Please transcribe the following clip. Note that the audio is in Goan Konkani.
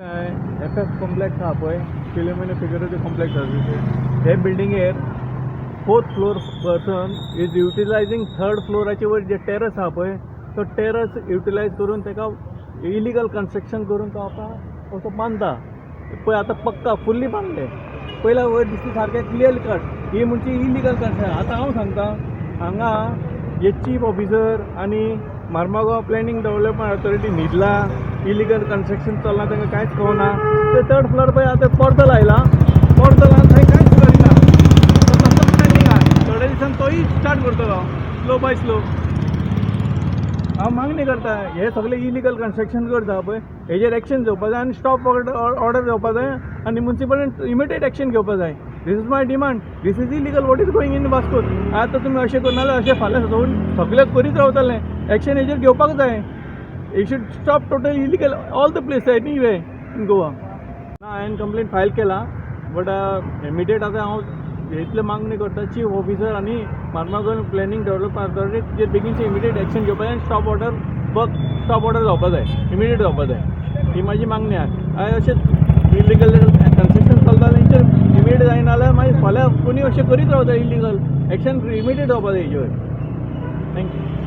एफ एफ कॉम्प्लेक्स आहा पळय, फिलोमिना फिगेरो कॉम्प्लेक्स आसा, हे बिल्डिंगेर fourth floor person is utilizing third फ्लोराचे वयर जे टेरस आहा पळय, तो टेरस युटिलायज करून ताका इलिगल कन्स्ट्रक्शन करून तो आतां असो बांदता पळय. आतां पक्का फुल्ली बांदले पयल्या वयर दिसता सारकें क्लियर कट. ही म्हणजे इलिगल कन्स्ट्रक्शन. आतां हांव सांगता, हांगा हे चीफ ऑफिसर आनी मार्मागोवा प्लॅनिंग डेव्हलपमेंट ऑथॉरिटी न्हिदला. इलिगल कन्स्ट्रक्शन चल्लां, तांकां कांयच कळना. ते थर्ड फ्लोर पळय, आतां पडदो लायला. पडदो लावन थंय कांयच करिना. तो तसोच पेंडींग आहा. थोड्या दिसान तोय स्टार्ट करतलो स्लो बाय स्लो. हांव मागणी करता, हे सगळे इलिगल कन्स्ट्रक्शन करता पळय, हेजेर एक्शन घेवपा जाय आनी स्टॉप ऑर्डर घेवपा जाय आनी मुन्सिपल इमिडिएट एक्शन घेवपा जाय. This is my demand. This is illegal what is going in Vasco. आतां तुमी अशें करना जाल्यार अशें फाल्यां सगळे करीत रावतले. एक्शन हेजेर घेवपाक जाय. You should stop total illegal all the place anyway in Goa. ना, हांवें कंप्लेन फायल केला, बट इमिडिएट आतां हांव इतले मागणी करता, चीफ ऑफिसर आनी मार्मागोवा प्लॅनिंग डेव्हलपमेंट ऑथॉरिटी तेजेर बेगीनचे इमिडिएट एक्शन घेवपा जाय आनी stop order work stop order जावपा जाय, इमिडिएट जावपा जाय. ही म्हाजी मागणी आहा. हांवें अशें इलिगल कन्स्ट्रक्शन चलता, तेंचेर इमिडिएट जायना जाल्यार मागीर फाल्यां कोणी अशें करीत रावता इलिगल. एक्शन इमिडिएट जावपा जाय हेजेर. Thank you.